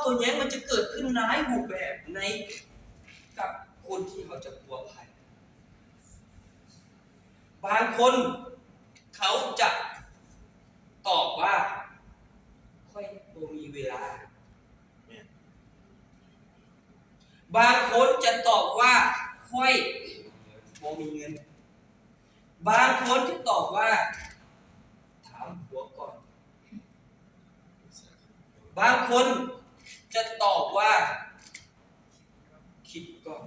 ຕົວແຍງມັນຈະເກີດຂຶ້ນຫຼາຍຮູບແບບໃນ ກັບຄົນທີ່ເຮົາຈະພົວພັນ. ບາງຄົນເຂົາຈະຕອບວ່າ ຂ້ອຍບໍ່ມີເວລາ. ແມ່ນ. ບາງຄົນຈະຕອບວ່າ ຂ້ອຍບໍ່ມີເງິນ. ບາງຄົນຈະຕອບວ່າ ຖາມຜົວກ່ອນ. ບາງຄົນຈະຕອບວ່າ ຄິດກ່ອນ.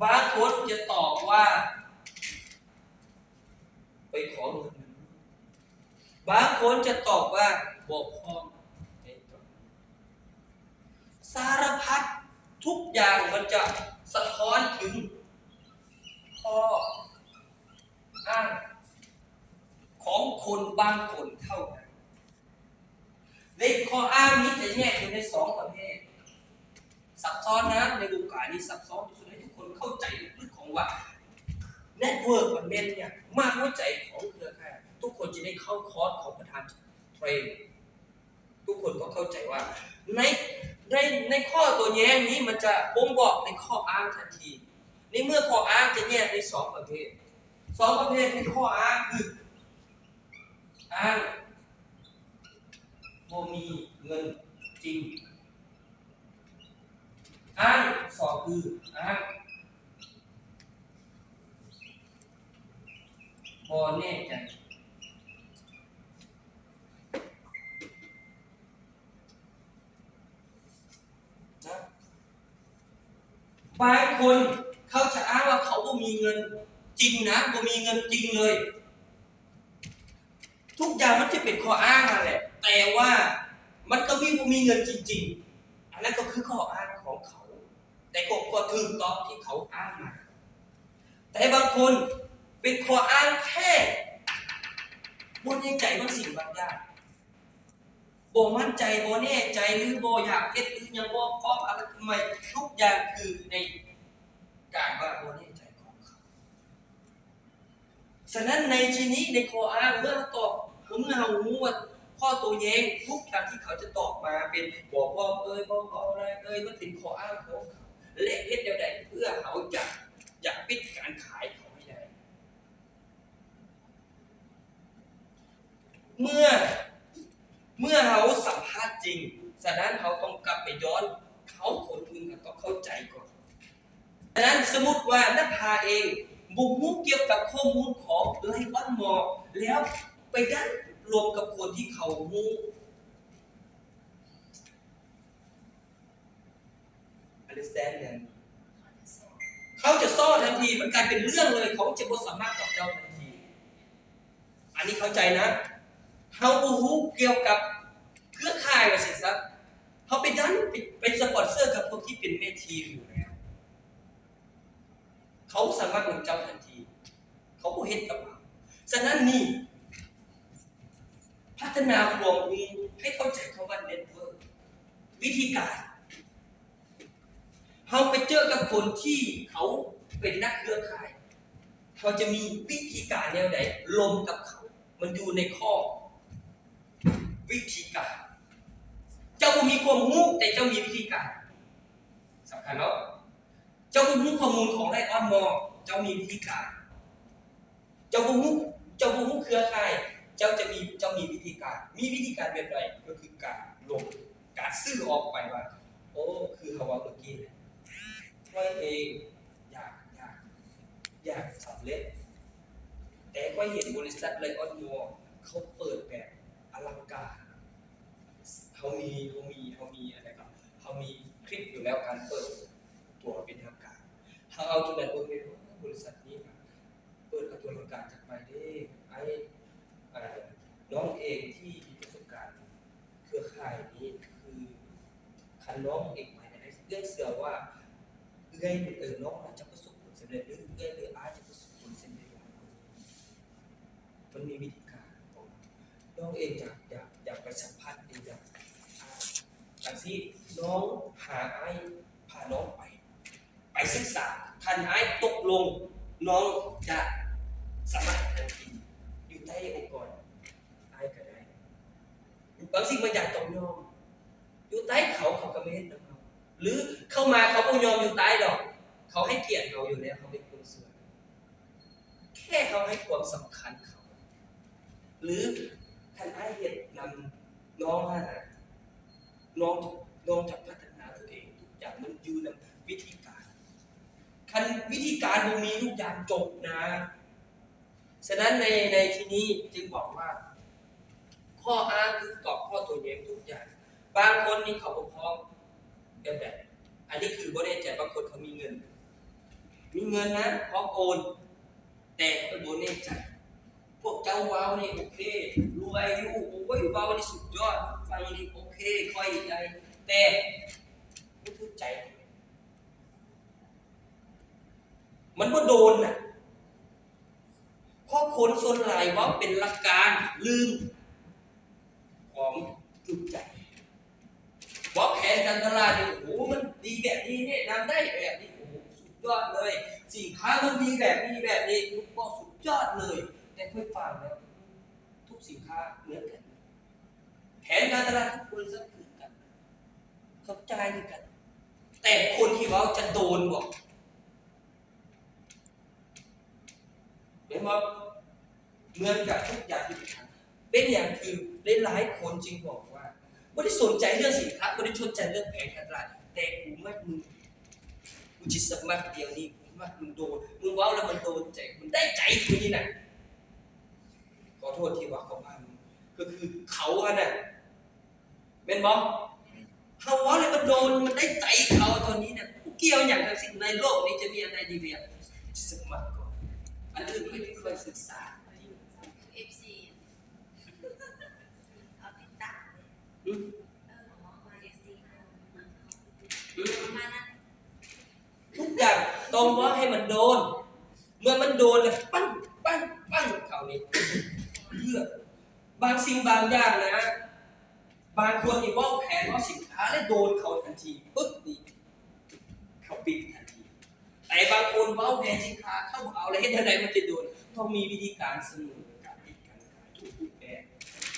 ບາງຄົນຈະຕອບວ່າ ໄປຂໍເງິນ. ບາງຄົນຈະຕອບວ່າ ບໍ່ພ້ອມໃນຕອນນີ້. ສາລະພັດທຸກຢ່າງມັນຈະສະທ້ອນເຖິງຂໍ້ອ້າງຂອງຄົນບາງຄົນເທົ່ານັ້ນ. ເລກຂໍ້ອ້າງນີ້ຈະແຍກເປັນໄດ້ສອງປະເພດ. ຊັບຊ້ອນນະ, ໃນວົງການນີ້ຊັບຊ້ອນທີ່ສຸດ ໃຫ້ທຸກຄົນເຂົ້າໃຈເລິກໆຂອງວ່າ network ມັນແມ່ນຫຍັງ, ມ້າມຫົວໃຈຂອງເຄືອຂ່າຍ. ທຸກຄົນຈະໄດ້ເຂົ້າຄອດຂອງປະທານ Trent. ທຸກຄົນຕ້ອງເຂົ້າໃຈວ່າ ໃນ ໃນ ໃນຂໍ້ໂຕ້ແຍ້ງນີ້ ມັນຈະບົ່ງບອກໃນຂໍ້ອ້າງທັນທີ. ໃນເມື່ອຂໍ້ອ້າງຈະແຍກເປັນສອງປະເພດ, ສອງປະເພດ ຄືຂໍ້ອ້າງຄື ອ້າງບໍ່ມີເງິນຈິງ, ອ້າງສອງຄື ອ້າງບໍ່ແນ່ໃຈ. ບາງຄົນເຂົາຈະອ້າງວ່າເຂົາບໍ່ມີເງິນຈິງນະ, ບໍ່ມີເງິນຈິງເລີຍ. ທຸກຢ່າງມັນຈະເປັນຂໍ້ອ້າງນັ້ນແຫຼະ, ແຕ່ວ່າມັນກໍມີ ບໍ່ມີເງິນຈິງໆ. ອັນນັ້ນກໍຄືຂໍ້ອ້າງຂອງເຂົາ, ແຕ່ກໍ ກໍຖືກຕ້ອງທີ່ເຂົາອ້າງມາ. ແຕ່ບາງຄົນເປັນຂໍ້ອ້າງແຄ່ບໍ່ແນ່ໃຈບາງສິ່ງບາງຢ່າງ. ບໍ່ໝັ້ນໃຈ, ບໍ່ແນ່ໃຈ ຫຼື ບໍ່ຢາກເຮັດ ຫຼື ຍັງບໍ່ພ້ອມອະໄລ ທຸກຢ່າງຄືໃນການວ່າບໍ່ແນ່ໃຈຂອງເຂົາ. ສະນັ້ນໃນທີ່ນີ້ ໃນຂໍ້ອ້າງ ເມື່ອເຮົາຕອບ ເມື່ອເຮົາຮູ້ວ່າຂໍ້ໂຕ້ແຍ້ງ ທຸກຢ່າງທີ່ເຂົາຈະຕອບມາເປັນບໍ່ພ້ອມເອີຍ ບໍ່ເອົາແລ້ວເອີຍ ມັນເປັນຂໍ້ອ້າງຂອງເຂົາ ແລະ ເຮັດແນວໃດເພື່ອເຮົາຈະ ຈະປິດການຂາຍເຂົາໃຫ້ໄດ້. ເມື່ອ ເມື່ອເຮົາສຳພາດຈິງ, ສະນັ້ນເຮົາຕ້ອງກັບໄປຍ້ອນເຂົາຄົນອື່ນ, ເຮົາຕ້ອງເຂົ້າໃຈກ່ອນ. ສະນັ້ນ ສົມມຸດວ່ານັກຫາເອງບໍ່ຮູ້ກ່ຽວກັບຂໍ້ມູນຂອງ Lion Mall ແລ້ວໄປດັນລົມກັບຄົນທີ່ເຂົາຮູ້. Understand ແມ່ນ ເຂົາຈະຊໍ້ທັນທີ, ມັນກາຍເປັນເລື່ອງເລີຍ, ເຂົາຈະບໍ່ສາມາດກັບເຈົ້າທັນທີ. ອັນນີ້ເຂົ້າໃຈນະ, ເຮົາບໍ່ຮູ້ກ່ຽວກັບເຄືອຂ່າຍວ່າຊັ້ນຊະ, ເຮົາໄປດັນ ໄປ ໄປສະປອນເຊີກັບພວກທີ່ເປັນແມ່ທີມຢູ່ແລ້ວ. ເຂົາສາມາດນຳເຈົ້າທັນທີ, ເຂົາບໍ່ເຮັດກັບເຮົາ. ສະນັ້ນນີ້ ພັດທະນາຄວາມຮູ້ໃຫ້ເຂົ້າໃຈຄຳວ່າ network ວິທີການ. ເຮົາໄປເຈີກັບຄົນທີ່ເຂົາເປັນນັກເຄືອຂ່າຍ, ເຮົາຈະມີວິທີການແນວໃດລົມກັບເຂົາ? ມັນຢູ່ໃນຂໍ້ວິທີການ. ເຈົ້າບໍ່ມີຄວາມຮູ້, ແຕ່ເຈົ້າມີວິທີການ. ສຳຄັນເນາະ. ເຈົ້າບໍ່ຮູ້ຂໍ້ມູນຂອງ Lion Mall, ເຈົ້າມີວິທີການ. ເຈົ້າບໍ່ຮູ້ ເຈົ້າບໍ່ຮູ້ເຄືອຂ່າຍ, ເຈົ້າຈະມີ ເຈົ້າມີວິທີການ. ມີວິທີການແບບໃດ? ກໍຄືການລົງ ການສື່ອອກໄປວ່າ ໂອ້ ຄືເຮົາເວົ້າເມື່ອກີ້ແຫຼະ, ຂ້ອຍເອງຢາກ ຢາກ ຢາກສຳເລັດ, ແຕ່ຂ້ອຍເຫັນບໍລິສັດ Lion Mall ເຂົາເປີດແບບອະລັງການ. ເຮົາມີ ເຮົາມີ ເຮົາມີອັນໃດກໍ ເຮົາມີຄລິບຢູ່ແລ້ວ ການເປີດຕົວເປັນທາງການ. ເຮົາເອົາໂຕນັ້ນເບິ່ງແມ່ນ ບໍລິສັດນີ້ເປີດເອົາຕົວທາງການຈັກໃບເດ້. ອ້າຍ ເອີ ນ້ອງເອງທີ່ມີປະສົບການເຄືອຂ່າຍນີ້ ຄືຄັນນ້ອງເອງໄປນະ ເອື້ອຍເຊື່ອວ່າເອື້ອຍ ເອີ ນ້ອງອາດຈະປະສົບຜົນສຳເລັດ ຫຼື ເອື້ອຍ ຫຼື ອ້າຍຈະປະສົບຜົນສຳເລັດຫຼາຍກວ່ານີ້. ມັນມີວິທີການຂອງນ້ອງເອງ ຢາກ ຢາກ ຢາກໄປສຳຜັດເອງ ຢາກ ອ່າ ຈັ່ງຊີ້ ນ້ອງພາອ້າຍ ພານ້ອງໄປ ໄປສຶກສາ. ຄັນອ້າຍຕົກລົງ ນ້ອງຈະສາມາດທຳງານຢູ່ໃຕ້ອົງກອນອ້າຍກໍໄດ້. ບາງສິ່ງບາງຢ່າງຕ້ອງຍອມ. ຢູ່ໃຕ້ເຂົາ ເຂົາກໍມາເຮັດນຳເຮົາ ຫຼືເຂົ້າມາເຂົາບໍ່ຍອມຢູ່ໃຕ້ດອກ ເຂົາໃຫ້ກຽດເຮົາຢູ່ແລ້ວ ເຮົາເປັນຄົນສ່ວນ ແຄ່ເຮົາໃຫ້ຄວາມສຳຄັນເຂົາ ຫຼືຄັນອ້າຍເຮັດນຳນ້ອງຫັ້ນນະ ນ້ອງ ນ້ອງຈະພັດທະນາຕົວເອງ ທຸກຢ່າງມັນຢູ່ນຳວິທີການ ຄັນວິທີການບໍ່ມີ ທຸກຢ່າງຈົບນະ. ສະນັ້ນໃນ ໃນທີ່ນີ້ຈຶ່ງບອກວ່າ ຂໍ້ອ້າງຄືຕອບຂໍ້ໂຕ້ແຍ້ງທຸກຢ່າງ. ບາງຄົນນີ້ເຂົາບໍ່ພ້ອມແບບໃດ ອັນນີ້ຄືບໍ່ແນ່ໃຈ ບາງຄົນເຂົາມີເງິນ ມີເງິນນະ ພ້ອມໂອນ ແຕ່ຂ້ອຍບໍ່ແນ່ໃຈ ພວກເຈົ້າເວົ້ານີ້ໂອເຄ ລວຍຢູ່ ໂອ້ຍ ເວົ້ານີ້ສຸດຍອດ ຟັງນີ້ໂອເຄ ຂ້ອຍໄດ້ ແຕ່ບໍ່ຖືກໃຈ ມັນບໍ່ໂດນນະ ເພາະຄົນສ່ວນຫຼາຍເວົ້າເປັນຫຼັກການ ລືມຄວາມຈິດໃຈ. ເວົ້າແຜນການຕະຫຼາດນີ້ ໂອ້ໂຫ ມັນດີແບບນີ້ ແນະນຳໄດ້ແບບນີ້ ໂອ້ໂຫ ສຸດຍອດເລີຍ ສິນຄ້າມັນດີແບບນີ້ແບບນີ້ ເວົ້າສຸດຍອດເລີຍ ແຕ່ຂ້ອຍຟັງແລ້ວ ທຸກສິນຄ້າເໝືອນກັນ ແຜນການຕະຫຼາດທຸກບໍລິສັດຄືກັນ ເຂົາຈ່າຍຄືກັນ ແຕ່ຄົນທີ່ເວົ້າຈະໂດນບໍ່? ແມ່ນບໍ່? ເໝືອນກັບທຸກຢ່າງທີ່ເປັນຫຍັງຄືຫຼາຍໆຄົນຈຶ່ງບອກວ່າ ບໍ່ໄດ້ສົນໃຈເລື່ອງສິນຄ້າ ບໍ່ໄດ້ສົນໃຈເລື່ອງແຜນການຕະຫຼາດ ແຕ່ກູມັກມຶງ ກູຊິສະໝັກດຽວນີ້ ກູມັກມຶງໂດນ ມຶງເວົ້າແລ້ວມັນໂດນໃຈ ມັນໄດ້ໃຈກູນີ້ນະ ຂໍໂທດທີ່ວ່າເຂົາວ່າ ກໍຄືເຂົາຫັ້ນນະ ແມ່ນບໍ່? ເຮົາເວົ້າແລ້ວມັນໂດນ ມັນໄດ້ໃຈເຂົາ ຕອນນີ້ນະ ບໍ່ກ່ຽວຫຍັງທັງສິ້ນ ໃນໂລກນີ້ຈະມີອັນໃດດີກວ່າ ຊິສະໝັກກ່ອນ ອັນອື່ນຂ້ອຍ ຂ້ອຍສຶກສາ ເອັຟຊີ ເອົາຕິດຕາມ ອືມ ເອີ ເອັຟຊີ ອືມ ປະມານນັ້ນ ທຸກຢ່າງຕ້ອງເວົ້າໃຫ້ມັນໂດນ ເມື່ອມັນໂດນແລ້ວ ປັ້ງ ປັ້ງ ປັ້ງ ເຂົານີ້ເລືອກ ບາງສິ່ງບາງຢ່າງນະ ບາງຄົນນີ້ເວົ້າແຜນ ເວົ້າສິນຄ້າ ແລ້ວໂດນເຂົາທັນທີ ປຶບ ນີ້ ເຂົາປິດທັນທີ ແຕ່ບາງຄົນເວົ້າແຜນສິນຄ້າ ເຂົາບໍ່ເອົາ ແລ້ວເຮັດແນວໃດມັນຈະໂດນ? ຕ້ອງມີວິທີການສະໜູນ ການເຮັດການຂາຍທຸກຮູບແບບ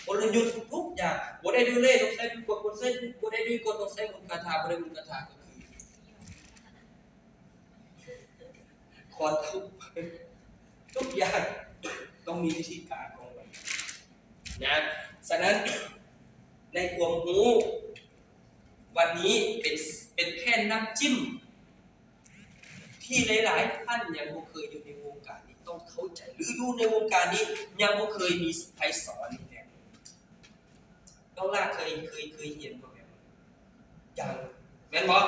ກົນລະຍຸດທຸກຢ່າງ ບໍ່ໄດ້ດ້ວຍເລກ ຕ້ອງໃຊ້ດ້ວຍກົນ ບໍ່ໄດ້ ບໍ່ໄດ້ດ້ວຍກົນ ຕ້ອງໃຊ້ມົນຄາຖາ ບໍ່ໄດ້ມົນຄາຖາ ກໍຄື ຂໍທຸກ ທຸກຢ່າງຕ້ອງມີວິທີການຂອງມັນນະ. ສະນັ້ນ ໃນຄວາມຮູ້ວັນນີ້ເປັນ ເປັນແຄ່ນ້ຳຈິ້ມ ທີ່ຫຼາຍໆທ່ານຍັງບໍ່ເຄີຍຢູ່ໃນວົງການນີ້ຕ້ອງເຂົ້າໃຈ ຫຼືຢູ່ໃນວົງການນີ້ຍັງບໍ່ເຄີຍມີໃຜສອນນີ້ແຫຼະ. ນ້ອງຫຼ້າເຄີຍ ເຄີຍ ເຄີຍຮຽນບໍ່ແບບ ຢ່າງ ແມ່ນບໍ່?